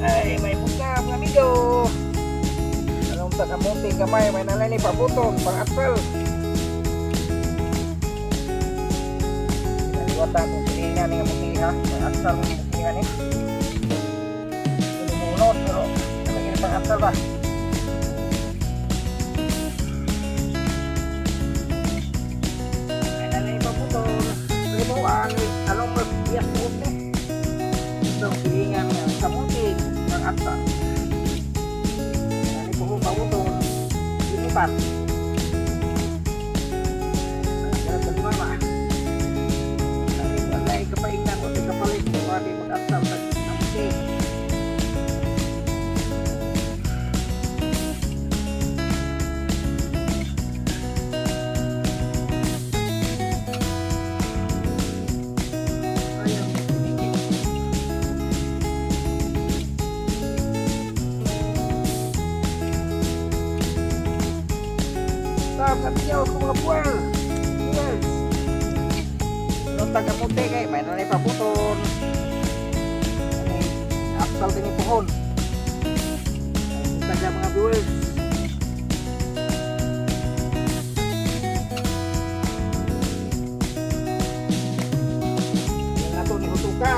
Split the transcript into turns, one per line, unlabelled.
Ay, may punta, mga amigo. Anong tagamunting kamay, may nalay ni pabuton, pang atsal. Naliwatan kung silingan ni nga muti ha. May atsal mo mutihan eh. Lumumunod, pero talaga ni pang atsal ba? May nalay ni pabuton. Pero ang anong mabiyas po ni? Itong silingan nga kamuting pang atsal. Nalay po pabuton. Linipat. Mama. Walay kapaingnan o kapalit mo wali mag-atsal sa kamuti. Ayaw. Stop, kapinyaw ko mga buwel. Yes. Nung taga-muti kay, may nanay pabuton. Ani, aksal din yung puhon. Ay, taga mga viewers. Yan na to ni Hutuka.